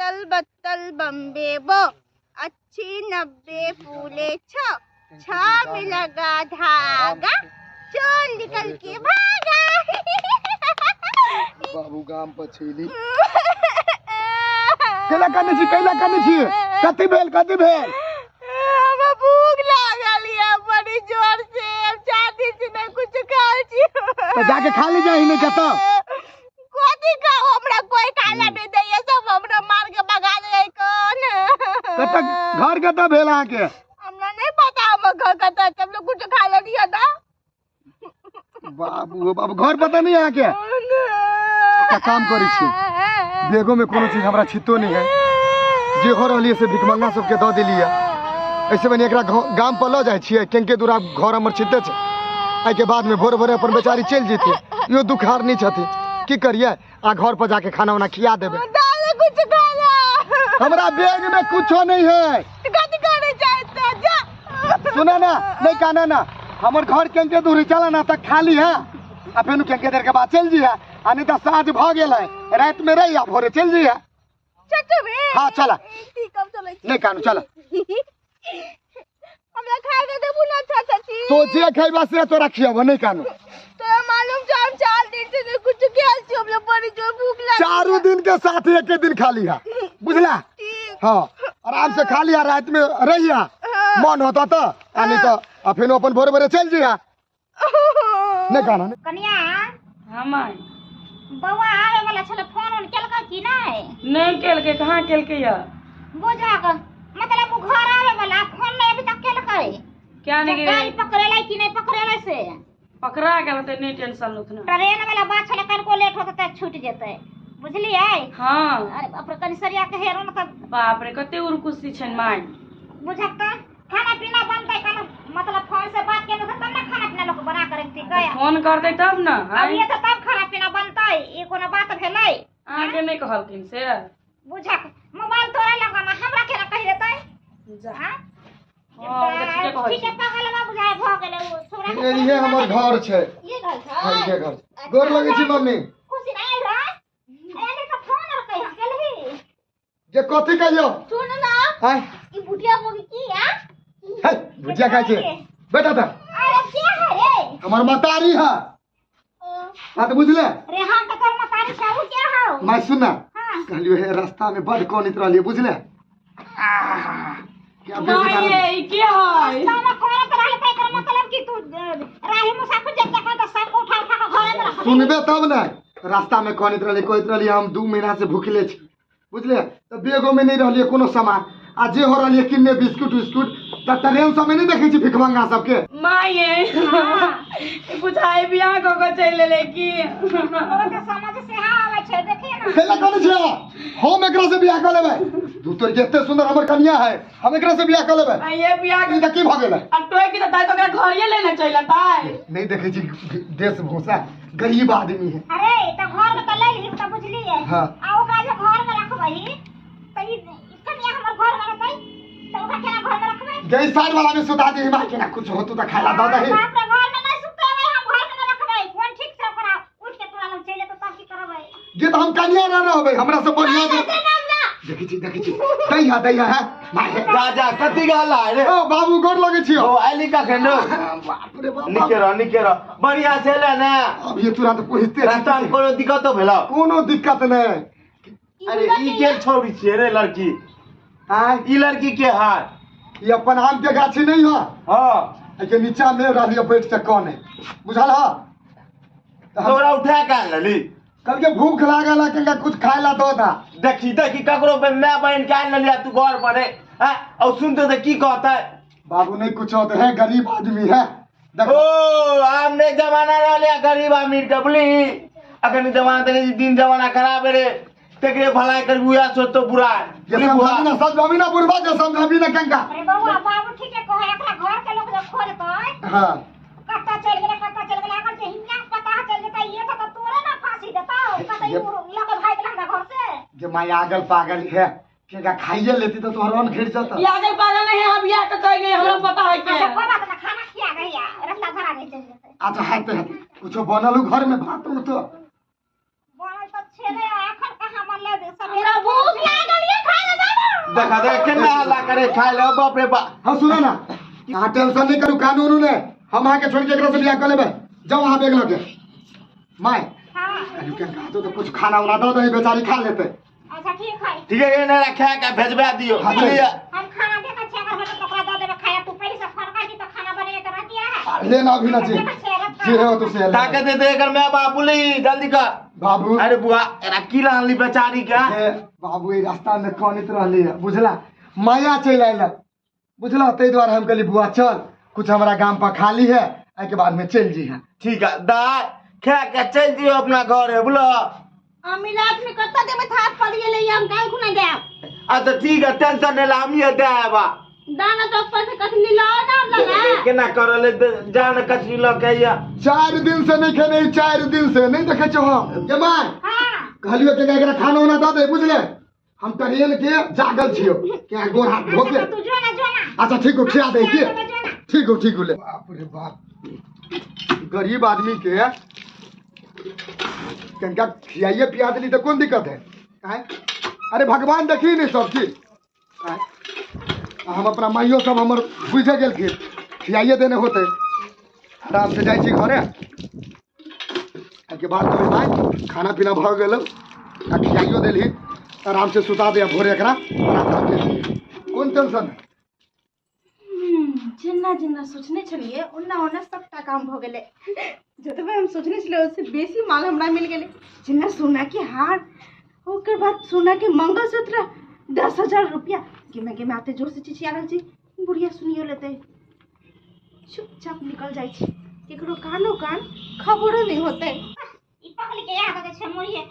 अत्तल bottle Bombay बो, अच्छी 90 फूले 6, 6 में लगा धागा, चोर निकल के भागा। बाबू गाम पर छेली। कैला कानै छी, कैला कानै छी? कथी भेल, कथी भेल? हमरा भूख लागल ये बड़ी जोर से, हम 4 दिन से नहीं कुछ खाल छी। तो जाके खा ली जाही नहीं कतौ। कथी खाऊ, हमरा कोई खाला नहीं दैया, सब हमरा मार के भगा दे कौन। कतऽ घर कतऽ भेल अहाँके? हमरा नहीं पता हमर घर कतऽ छै, हम लोग कुछ खा लेलियै ना। बाबू बाबू घर पता नहीं अहाँके? एकटा काम करै छी, बेगो में कोनो चीज हमरा छितो नहीं है, जे हो रहलियै से भिखमंगा सबके दऽ देलियै। ऐसे बनी एकरा गाम पर लऽ जाइ छियै, केनके दूरा घर हमर छिते छै। एहिके बाद में भोरे भोरे अपन बेचारी चलि जेतै, इहो दुखार नहीं छथिन, की करियै? आ घर पर जाके खाना उना खिया देबै। कुछ खाना हमरा बैग में कुछो नहीं है। कथी करे चाहते जा? सुना ना, नहीं कहना ना, हमर घर केनके दूरी चला ना तक खाली है, आ फेनु केनके देर के बाद चलि जइहे, आ नहीं तऽ साँझ भऽ गेल है, राति में रही आ भोरे चलि जइहे। चचबे? हाँ चला। ठीक, हम चलै छी। नहीं कानू, चला। हमरा खाय के देबू ना चाचा जी? तो जे खैबा से तोरा खियाबो, नहीं कानू। तोरा मालूम छौ हम 4 दिन से नहीं कुछ खायल छी, हमरा बड़ी जोर भूख लागल। 4 दिन के साथ एक दिन खा लिहा, बुझला? ठीक। हाँ आराम से खा लिहा, राति में रहिया, मन होता तो, आ नहीं तो आ फेनो अपन भोरे भोरे चलि जइहा। नहीं काना। कनिया। हाँ माय। बौआ आवे वाला छले, फोन उन केलकै कि नहीं? नहीं केलकै, कहाँ केलकै या? बुझा के मतलब उ घर आवे वाला फोन नहीं अभी तक केलकै। क्या नहीं जे गाड़ी पकड़ेलै कि नहीं पकड़ेलै से? पकड़ा गेल त नहीं टेंशन लुथना। ट्रेन वाला बात छले, कनको लेट होतै त छूट जेतै, बुझलियै? हाँ। अरे बाप रे, कनि सरिया के हेरो न त। बाप रे कते उरकुसी छन my. बुझक त खाना पीना बनतै, खाना मतलब फोन से बात केने तब ना खाना पीना लोक बना के रखतै गया। फोन करतै तब ना, अब ये त तब खाना पीना बनतै, ई कोनो बात भेलै? अहाँके नहीं कहलखिन से? बुझक मोबाइल तोरा लगाना, हमरा केना कहि देतै? जा। हाँ? हाँ, ओ तऽ ठीके कहै ठीके छी। पागल बा बुझाय भ गेलै ओ छोरा के। ये हमर घर छै। ये घर छै? हाँ, ये घर छै। गोर लगै छी मम्मी। खुशी नहीं रह? एने त फोन आर कहि गेलही। जे कथी कहियो? सुन ना। आय। ई बुढ़िया बोगी की आ? हे, भुजिया खाइ छै। बैठा था। अरे के है रे? हमर मतारी है। हाँ तो बुझले? रे हम त तोर मतारी छौ, के हौ? माय सुन ना। हाँ। कहलियो हे रास्ता में बड कोनित रहलिए, बुझले? क्या बेटी माय ये, ई के है? रास्ता में कोनत रहल त एकर मतलब कि तू राही मुसाफिर जब देखा त सब उठा उठा के घरे में रख। सुनबे तब ना। रास्ता में कोनित रहलिए, कहैत रहलिए हम 2 महीना से भूखले छी, बुझले? त बेगो में नहीं रहलिए कोनो सामान, आ जे हो रहलिए किन्ने बिस्कुट उस्कुट, त ट्रेन सब में नहीं देखै छी भिखमंगा सबके। माये, ई बुझाइ बियाह क के चलि एलै की? तोरा त समझ से हा आबै छै, देखिए ना। कैला कहै छै हम एकरा से बियाह क लेबै? दू तोर एते सुंदर हमर कनिया है, हम एकरा से बियाह क लेबै? आ ये बियाह ई त की भ गेलै? आ टोकि देतै त ओकरा घरे लेने चलि एतै। नहीं देखै छी देश भूसा गरीब आदमी है। अरे त घर में त ले ली त बुझलिए। हाँ। आ ओकरा जे घर में रखबही त ई कनिया हमर घर में रहतै त ओकरा केना घर में रखबै? गई साइड वाला में सुता दे, मार के ना कुछ होतु त खाला द दही। बाप रे, घर में नहीं सुतेबै हम, घर में नहीं रखबै। कोन ठीक से ओकरा उठ के तोरा लग चलि जेतौ तब की करबै? जे त हम कनिया ना रहबै, हमरा से बढ़िया जे देखै छी, देखै छी। दैया, दैया, है। माय हे। जा, जा, कथी गहला रे? ओ बाबू गोर लगै छी। ओ आइली कखन रौ? बाप रे बाप। निके रह, निके रह। बढ़िया से एलै ने? अब ये तुरंत पहुँचते छी। रास्ता में कोनो दिक्कतो भेलौ? कोनो दिक्कत नहि। अरे ई के छौड़ी छियै रे लड़की? आँय? ई लड़की के है? ई अपन आम के गाछी नहीं है। हाँ। एके नीचा में रहलियै बैठ के कने, बुझल है? तोरा उठा के आनलही? कल के भूख लागल है, कनका कुछ खाय ला दो था। देखी, देखी, ककरो पे my बहन के आनलही आ तू घर पर रे। हाँ? और सुनते तो की कहता है? बाबू नहीं कुछ होते है, गरीब आदमी है। देखो। ओ, आम नहीं जमाना रहले है, गरीब अमीर के बोली। अखन जमाना देखै छी, दिन जमाना खराब है रे। तेकरे भलाई करबी उएह सोचतो बुरा है। जे बुरी समझाबी बुआ। ना, समझाबी ना बुढ़बा, जे समझाबी ना कंका। अरे बौआ, बाबू ठीके कहै, एकरा घर के लोग जब खोजतै। हाँ। कतऽ चलि गेलै, कतऽ चलि गेलै, अगर जे हियाँ पता चलि जेतै, ये तऽ तोरे ना फांसी देतौ। कतऽ ये ई लऽ कऽ भागि गेलै हमरा घर से। जे माय आगल पागल है, केका खाइए लेती तो तोहर अन्न घिर जाता। ई आगल पागल नहीं है, हम बियाह के चलि गेलै, हमरा पता है के। अच्छा, कोई बात ना, खाना खिया गई या रास्ता धरा नहीं चलि जेतै। अच्छा, हेतै, हेतै। कुछो बनल हो घर में भात उत? बनल तऽ छेलै, एखन कहाँ बनलै? सबेरे हमरा भूख लागल ये देखा देख केना हल्ला करे खाय ले बाप रे बाप। हाँ सुनो ना, अहाँ टेंशन नहीं करू, कानून ने हम अहाँके छोड़ के एकरा से बियाह कऽ लेबै। जाउ अहाँ बैग लऽ के। My हाँ। के कहा तो कुछ खाना उना दऽ दही, बेचारी खा लेतै। अच्छा ठीक है। ठीक है, ने खा के भेजबा दियो। हाँ, बुझलियै? हम खाना देखै छियै, अगर होतै तऽ ओकरा दऽ देबै खाया। तू पहिले से फोन कर दी तऽ खाना बनेने तऽ रहती है। लेना अभी ना जी जे हो तो से ले। ताके दे दे एकर my बाप बोली जल्दी कर। बाबू अरे बुआ एकरा की लानली बेचारी के? हे बाबू, ई रास्ता में कानैत रहली है बुझला, माया चलि आयल बुझला, ताहि दुआरे हम कहली बुआ चल कुछ हमरा गाम पर खाली है, एहिके बाद में चलि जइहे। ठीक है दाय, खा के चलि जियो अपना घर है बुझलो। हम मिलाद में कत्ता देबै थाप पड़ गेलै, हम काल्हि खुना जायब। अच्छा ठीक है, टेंशन नहीं ला, हम ये देब। दाना तो ऊपर से कथनी लाओ ना हम लगा। केना करल जान कथी लऽ के या 4 दिन से नहीं खेने, 4 दिन से नहीं देखे छो हम। गे my, हाँ। कहलियो के एकरा खाना उना दऽ दे बुझले, हम ट्रेन के जागल छियो के गोर हाथ धो के। अच्छा, तू जो ना जो ना। अच्छा ठीक हो, खिया दे के। जो ना। ठीक हो ठीक हो ले। बाप रे बाप, गरीब आदमी के कनका खियाइए पिया देली तो कौन दिक्कत है? आँय? अरे भगवान देखी नहीं सब चीज। आँय? हम अपना माइयो सब हमर बुझे गेलखिन, खियाइए देने होते। आराम से जाइ छी घरे, एहिके बाद तो भाई खाना पीना भऽ गेल आ खियाइयो देलही, आराम से सुता दे भोरे एकरा आराम से भेज दिहे, कोन टेंशन है। जेना जेना सोचने छलियै ओना ओना सबटा काम भऽ गेलै। जतबे हम सोचने छलियै ओहिसँ बेसी माल हमरा मिल गेलै। जेना सोना के हार, ओकर बाद सोना के मंगलसूत्र, 10,000 रुपया। गेमे गेमे आते जोर से चिचिया रहल छी, बुढ़िया सुनियो लेतै। चुपचाप निकल जाइ छी, केकरो कानो कान खबरो नहि होतै। ई पगली के याद आबै छै मुड़िए।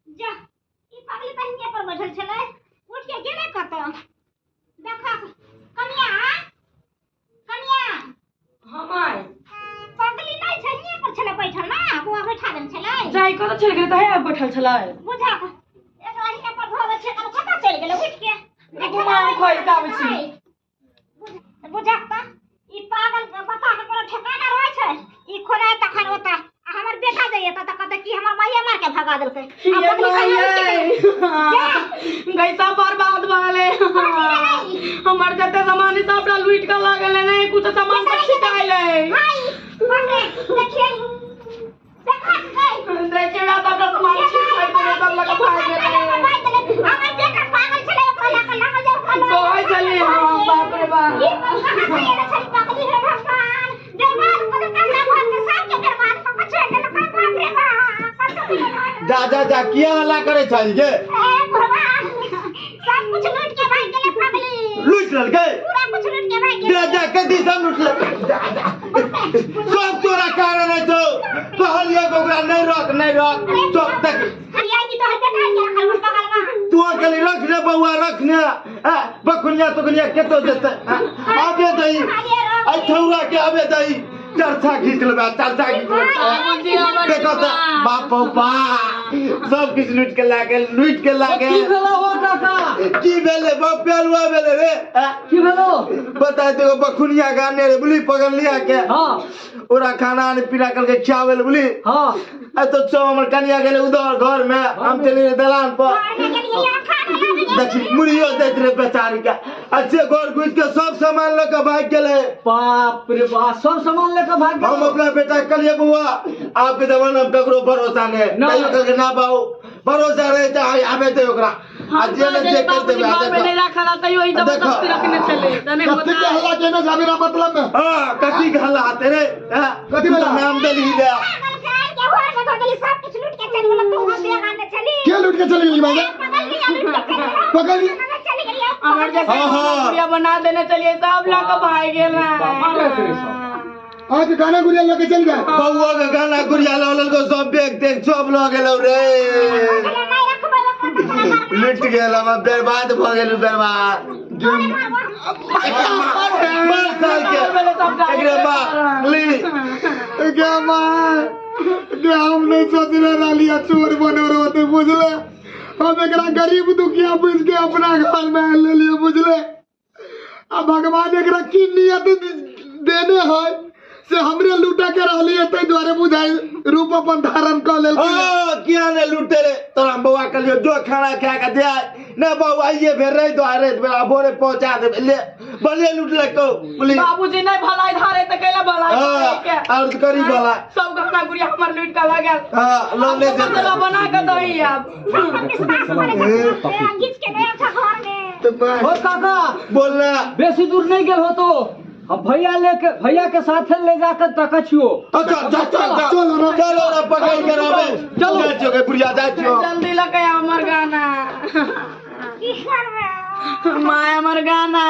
जा, ई पगली तऽ हियाँ पर बैठल छलै, उठ के गेलै कतऽ? देखा कनिया, कनिया। हाँ my. पगली नहि छै, हियाँ पर छलै बैठल ना, बुआ बैठा देने छलै। जाय कतऽ चलि गेलै तऽ हे बैठल छलै। बुझा एकरा हियाँ पर भऽ गेल छै, कतऽ कतऽ चलि गेलै उठि के? घुमा खोलि कऽ आबै छी। बुझा तऽ ई पागल बता के कोनो ठेकाना रहै छै? ई खोलै तखन ओतऽ आ हमर बेटा जाइए तऽ कहतै कि हमर माइये मार के भगा देलकै। आ ये पगली कहाँ उठि के गेलै? गई सब बर्बाद भऽ गेलै। हमर जते सामान सबटा लूटि कऽ लऽ गेलै, नहि कुछ सामान सब छिटाइलै। हाय, बाप रे, देखियै, देखा गई। देखियौ सबटा सामान छिटाइ गेलै, सब लऽ कऽ भागि गेलै। हमर बेटा पागल छलै, ओकरा लऽ कऽ लागल जे ओकरा लऽ कहै छलियै हम, बाप रे बाप। ई कहाँ से एलै छली पगली? हे भगवान, बर्बाद कऽ देलकै हमरा घरके, सबके बर्बाद कऽ कऽ छोड़ि देलकै। बाप रे बाप, कतऽ गेलै? जा जा जा, किया हल्ला करे छही गे? हे भगवान, सब कुछ लूट के भागि गेलै पगली। लूटि लेलकै? पूरा कुछ लूट के भागि गेलै। जा जा, कथी सब लूटलकै? जा जा, सब तोरा कारण है छौ। कहलियै कि ओकरा नहि रख, नहि रख, चुप देख। हरिया की तोहर बेटा के रखल हो बगलमा। तू कहली रख ने बौआ, रख ने, बखुनिया तुखनिया केतो जेतै। आबे दही आ छौरा के आबे दही, चर्चा घीच लेबै, चर्चा घीच लेबै। देखो तऽ बाप बा, सब किछु लूटि के लए गेल, लूटि के लए की गेल। भेलो हो काका? की भेलै बाप, पेलुआ भेलै रे? की भेलो बता देखो, बखुनिया के आने रे बुली, पगलिया के। हाँ। ओकरा खाना आनि पीना करके खियाबै ले बुली। हाँ। आ तो सब हमर कनिया गेलै उधर घर में, हम चलि गेलियै दलान पर। घरमे गेलियै, खाना लाबै गेलियै। देखी मुड़ियो दैत रहे बेचारी के, अच्छे घर घुसि के सब सामान लऽ के भागि गेलै। बाप रे बाप, सब सामान लेके भाग हम गेल। अपना बेटा के कहलियै बौआ, आबके जमाना में ककरो भरोसा नहि, नहि। तैयो कहलकै ना बाबू, भरोसा रहै तऽ आइ आबे दे ओकरा। आ हम जे ने जे करि बाबूजी देबै, आ घरमे नहि देखो। राखल, तैयो ई जबरदस्ती देखो। रखने छलै तऽ नहि कथी के होता। हल्ला केने छै बिना मतलब में? हाँ, कथी के हल्ला हेतै रे? हाँ? कथी भेला? नाम देलही रे। पागल के आइ के घरमे धऽ देली, सब किछु लूट के चलि गेलै। तू हम बेग आनने छली। के लूट के चलि गेली भाई? पगलिया लूट के चलि गेलै। पगली? चलि गेलियै। हमर जैसे हाँ, हाँ। गुड़िया बना देने चलिए, सब लऽ कऽ भागि गेलै। अहाँके गाना गुड़िया लऽ के चलि गेल? बौआ के गाना गुड़िया लऽ लेलको, सब बैग तेग सब लऽ गेलौ रे। नहि रखबै ओकरा तऽ तोरा बर्बाद। लुटि गेल, हमर बर्बाद भऽ गेलु, बर्बाद। मार साल के एकरे बा ली। गे माय, गे हम नहीं सोचने रहलियै चोर बनो रहते बुझले। हम एकरा गरीब दुखिया बुझ के अपना घर में आनि लेलियै बुझले। आ भगवान एकरा की नियत देने है से हमरे लूटा के रहली है तै दुआरे बुझाइ रूप अपन धारण क लेल। ओ किया ने लूटे रे तोरा बौआ कहलियो जो खाना खा के दे ने बौआ ये भेल रही दो रे बेला भोरे पहुंचा दे ले भले लूट ले को पुलिस। बाबूजी नहीं भलाई धारे त कैला भलाई हाँ, करे के और करी भला। सब गहना गुड़िया हमर लूट के लग गेल। हाँ लो ले सब दे बना के दही आब। विश्वास करे घीच के गया था घर में। हो काका बोलना बेसी दूर नहीं गेल हो तो हम भैया लेके भैया के साथे ले जाकर तका छियो। अच्छा चल चल चलो ना। चलो ना पकड़ के रहे चलो। जा छियो के बुढ़िया जा छियो। जल्दी लगे हमर गाना की करबै माय हमर गाना।